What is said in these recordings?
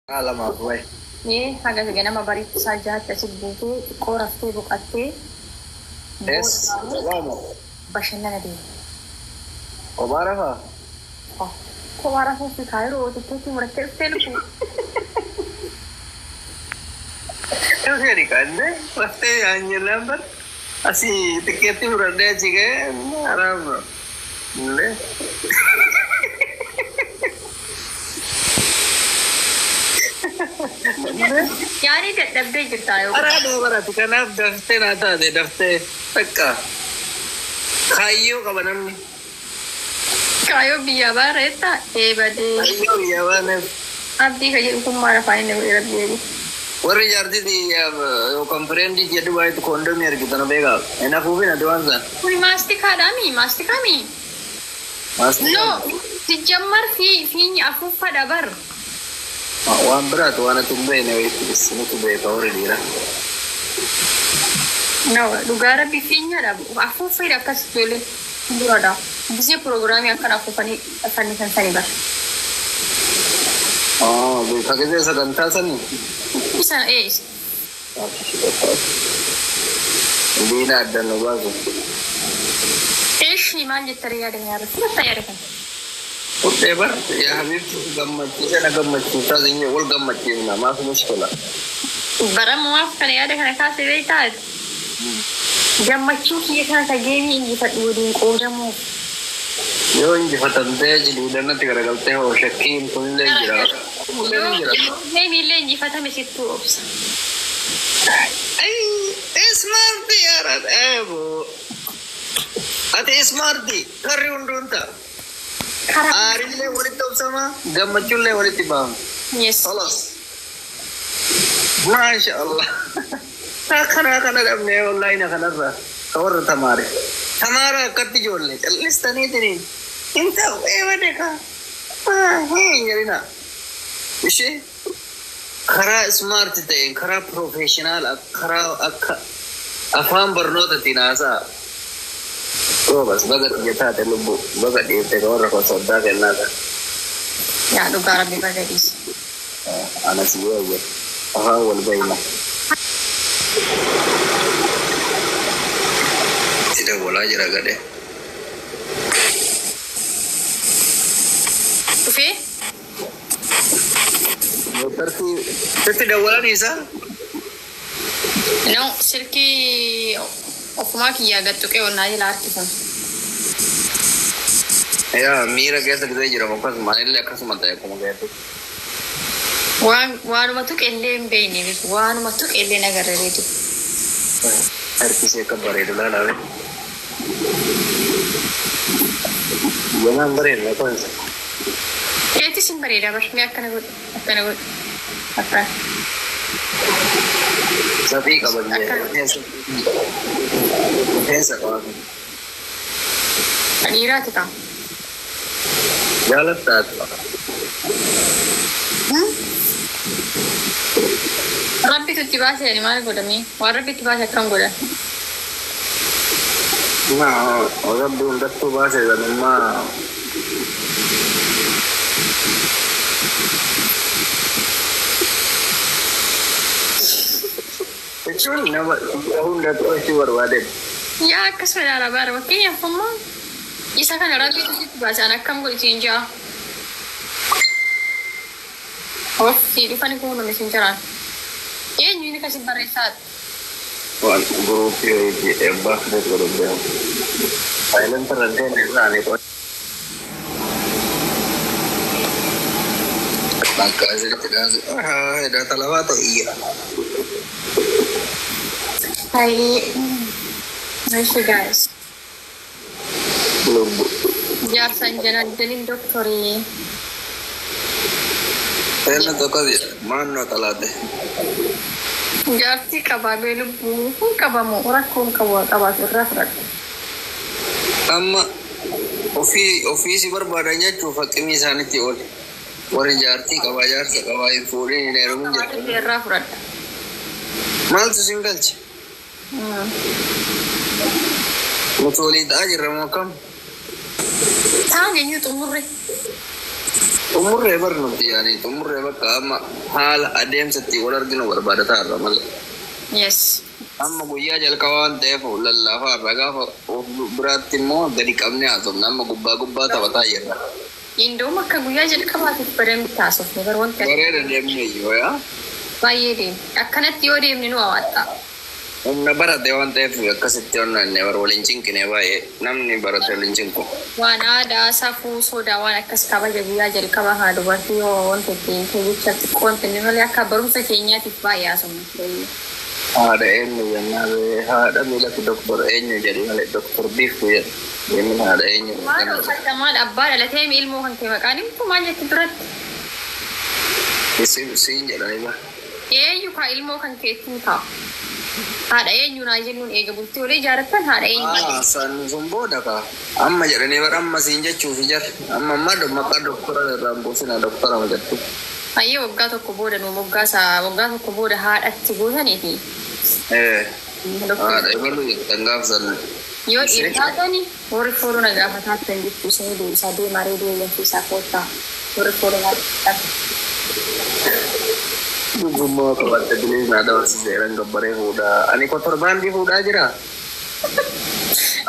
Lamaaf wayi. Mee haga ganama bariitti isaa jahaatti asi buutee xiqqoo raftee boqattee Es booda lama. Bashannana deema. Kophaa rafaa? Kophaa rafuuf kaayiroo tikkeetti murattee dhuftee lubbuu. Dhufeeri kande raftee yaanyellaan bar asii tikkeetti muradhee achi ga'ee araama. Illee. Yaani dadhabdee jirtaa yoo. Araada barate kanaaf daftee naa taate daftee takka kaayyoo qaba namni. Kaayyoo biyyaa baareetta eebadee. Kaayyoo biyyaa baaneef. Abdii kan jedhu kun maal afaan inni godhe rabbi jedhi. Warri jaartii yookaan fireendii jedhu baay'eetu koondomii argitan beekaa. Hin hafuufin ati waan sana. Kuni maastikaadhaami maastikaami. No sijjammar fi fiinyi afuuffadha bar. Waan biraati waan ati hin beekne wayiitti isinutu beeka warri dhiira. No dhugaa rabbi fiinyaadha afuuffeedha akkas ijoollee duradha. Gisee piroogiraamii akkana afuufanii fannisan sani bar. Beeka gisee sagantaa sanii. Isa ee isa. Diina addan nu baasu. Eeshi maal jettanii yaadame yaada fudhatta yaada kana. Fudhee bar yaa habiibti gammachiise na gammachiisaa zinye wal gammachiifna maaf mushkila. Baramumaaf kana yaada kana kaasee beektaa? Gammachuu kiyya kana ka geemii injifadhu waliin qoodamuuf. Yoo injifatamtee jiduudhanatti garagaltee hoo shakkiin kunillee jira. Kunillee jira. Yoo geemii illee injifatame sittuu obsa. Ismaarti yaara eebo. Ati ismaarti karri hunduun ta'a. Karaa. Aarillee walitti obsama gammachuullee walitti baama. Yes. خلاص. Maasha Allah. Kana kana dhabnee onlaayina kanarra ka warra tamaare. Tamaara akkatti ijoollee cal'istaniitini hin ta'u eebade ka. Hin jedhina. Ishee karaa smart ta'een karaa professional karaa akka afaan barnootaatiin haasa'a. Goobas baga xiyya taate lubbu baga dhiirte ka warra kosoddaa kennaa ta'a. Yaa dhugaa rabbi baga dhiise. Anas yoo jedhu afaan wal gahina. Si dawwalaa jira gadhee. Dhufee? Motortii sitti dawwalan isaa? No, silkii ofumaa kiyyaa gad tuqee onnaa jala harkifame. Yaa miira keessa gisee jiramu akkasuma anillee akkasuma ta'e akkuma keetti. Waan waanuma tuqe illee hin beekne beeku waanuma tuqe illee nagarra reedu. Harkisee akka bareedu laalaa. Yanaan bareedu lakkoofsa. Keetis hin bareeda bar mee akkana godhu akkana godhu akkana. Safii qaba rifeensa rifeensa qaba. Dhiiraati kaa. Jaalattaati. Rabbitu itti baasee ani maal godhamee waan rabbi itti baase akkam godha. Naa rabbi hundattuu baase ganummaa. Jechuun nama hundattuu achii barbaade. Yaa akkasuma ilaala bara fakkeenyaaf immoo isa kana rabbitu itti baase ani akkam godhi siin jaa. Of si dhufani kun isin jiraan. Eenyu inni kasi barreessaati? Waan guruupii wayiitii eebbaa fudhatu godhu. Silent irra hin ta'in irraa ani Bakka asirratti dhaase hidhata lafaa ta'e iyya. Hayi. Eshi guys. Lubbu. Jaarsan janajjanin doktorii. Seenna tokko maannoo xalaate. Jaartii qabaabee lubbuu hin qabamu rakkoo hin qabu qabaatu irraa fudhadhu. Amma ofii ofii si barbaadan jechuuf haqqimii isaanitti oole. Warri jaartii qabaa jaarsa qabaa hin fuudhin hin heerumin jedhu. Qabaatu irraa fudhadha. Maaltu sin galche? Nuti walii ta'aa jirra moo akkam? Ta'an eenyu xumurre? Xumurree bar nuti yaani xumurree bakka amma haala adeemsa itti wal arginu barbaadataa irra malee. Yes. Amma guyyaa jalqabaa waan ta'eef lallaafaa irra gaafa of biraatti immoo gadi qabnee haasofna amma gubbaa gubbaa taphataa jirra. Indoom akka guyyaa jalqabaatiif badamti haasofne bar wanti Bareeda deemne iyyuu yaa. Baay'ee deemne. Akkanatti yoo deemne nu hawaata. Humna barate waan ta'eef akkasitti onnaa inni bar waliin cinqine baay'ee namni barate waliin cinqu. Waan aadaa safuu sodaa waan akkas kabaja guyyaa jalqaba haa dubartii yoo wanta ittiin jecha xiqqoo wanti inni malee akka barumsa keenyaatiif baay'ee haasofne. Haadha eenyu jennaa haadha miilatti doktor eenyu jedhi malee doktor biiftu jedhu. Deemin haadha eenyu. Maal uffata maal abbaa dhalatee ilmoo kan kee maqaan himtu maal jetti duratti? Siin jedhanii bara. Eenyu kaa ilmoo kan keetti kaa? Haadha eenyu naa jennuun eega bultii olii ijaarattan haadha eenyu? San sun booda kaa. Amma jedhanii bara amma siin jechuuf jar. Amma ammaa maqaa doktora irraan buusina doktora ma jettu. Hayyee waggaa tokko booda nu moggaasaa waggaa tokko booda haadhatti gootaniiti. Haadha ebaluu jettan gaafsan. Yoo dhiirtaa ta'ani warri fooloo na gaafataa turan jechuu isinii deebisaa deemaa reediyoo eeyyamsiisaa koottaa warri fooloo na gaafataa. Gummaa qabatte bilis naa dabarsiiseeran gabbaree fuudhaa. Ani kotorbaandii fuudhaa jira.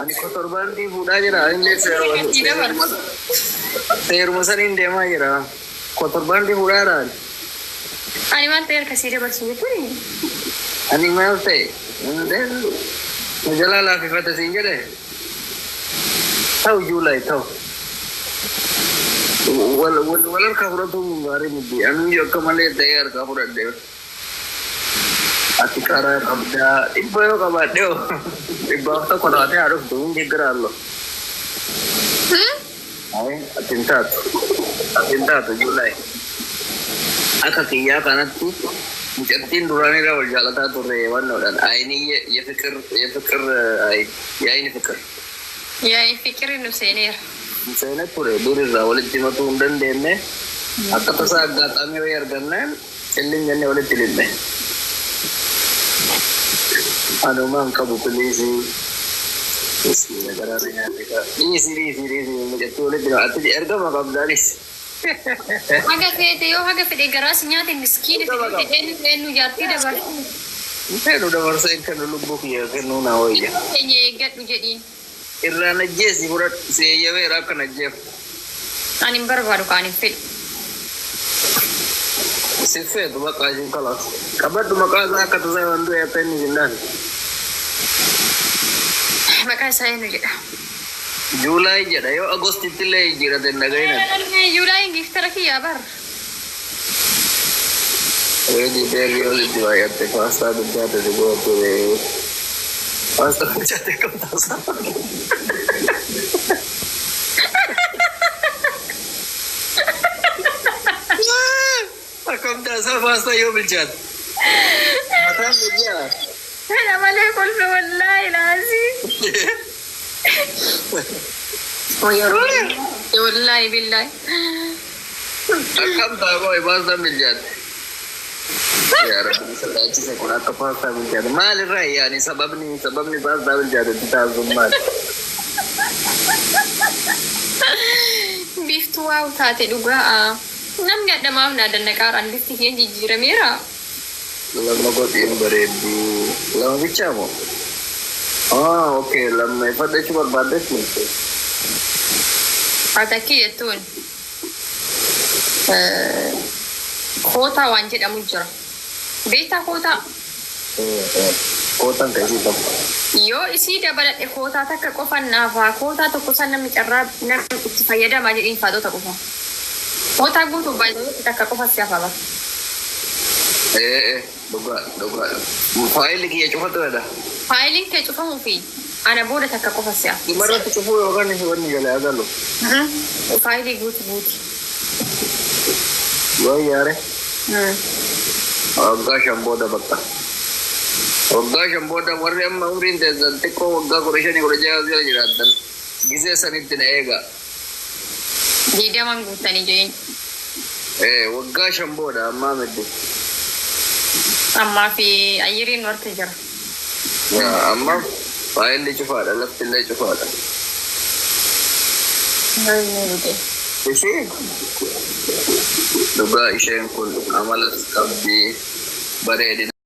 Ani kotorbaandii fuudhaa jira. Inni seeruma saniin deemaa jira. Kotorbaandii fuudhaa jira. Ani maal ta'e harka sii dabarsu jechuun? Ani maal ta'e? Na jalaa laaffifate siin jedhe. Ta'u Juulaay ta'u. Wal wal harkaa fudhatuun gaarii miti. Ani akka malee ta'ee harkaa fudhadhe. Ati karaa qabdaa dhibba yoo qabaadhe hoo dhibbaaf tokko taatee haa dhuftu hin jiggaraallo. Ati hin taatu. Ati hin taatu Juulaay. Akka kiyyaa kanatti mucattiin duraan irraa wal jaalataa turre wannoodhaan ayinii የፍቅር የፍቅር የአይን ፍቅር Yaa'in fiqirri nu seeneera. Seene ture durirraa walitti himatuu hin dandeenye akka tasaa aggaxaamii wayii argannaan cillin jennee walitti lilne. Anumaan qabu piliisii. Dhiisi dhiisi dhiisi mucattii walitti hima ati ergama qabdaanis. Haga feete yoo haga fedhe garaas nyaate miskiina fedhe eenyu eenyu jaartii dabarsu. Fedhu dabarsee kennu lubbuu kiyya kennuu naa wayya. Keenya eeggadhu jedhiin. Irraa najjeesi fudhadhu seeyyameera akka najjeef. Ani hin barbaadu kaan hin fedhu. Si feetu maqaa isin kalaas. Qabadhu maqaa isaa akka tasaa waan du'e akka inni jennaan. Maqaa isaa eenyu jedha? Juulaay jedha yoo Agostitti illee jijjiirate hin dhaga'in. Juulaayin giiftara kiyyaa bar. Reedi deebii olitti baay'atte paastaa bilchaate si gootu. Paastaa bilchaate kam taasisaa? Akkam taasisaa paastaa yoo bilchaate? Mataan bilchaa. Kana malee kolfe wallaahi laazii. Wallaahi billaahi. Akkam ta'a qoy paastaan bilchaate? Yaa Rabbi sodaachise kun akka paastaa bilchaate. Maalirraa yaani sababni sababni paastaa bilchaate itti taasisu maali? Biiftuu waaw taate dhugaa. Namni adhamaaf na dannaqaaraan bifti kee jijjiirameera. Lama godhiin bareedduu. Lama bichaa moo? Ah, okay. Lama ifadha jechuu barbaaddetti miti. Atakkii jettuun kootaa waan jedhamu jira. Beektaa kootaa? Kootaan kan isii tokko. Yoo isii dabaladhe kootaa takka qofan naafaa kootaa tokko san namni carraa namni itti fayyadamaa jedhiin faatota qofa. Kootaa guutuu baay'ee takka qofa si hafa bara. Dhugaa dhugaa. Faayilli kiyya cufatu dha. Faayiliin kee cufamuu fi ana booda takka qofa si hafa. Dhumarratti cufuu yookaan wanni jala galu. Faayilii guutu guuti. Yoo yaare. Waggaa 5 booda bakka. Waggaa 5 booda warri amma umriin teessan xiqqoo waggaa 15 16 jala jiraattan gisee sanitti na eega. 20 guutanii jeen. Waggaa 5 booda ammaa miti. Ammaa fi ayyiriin warti jira. Amma faayilli cufaadha lafti illee cufaadha. Ishee dhugaa isheen kun amala qabdii bareedina.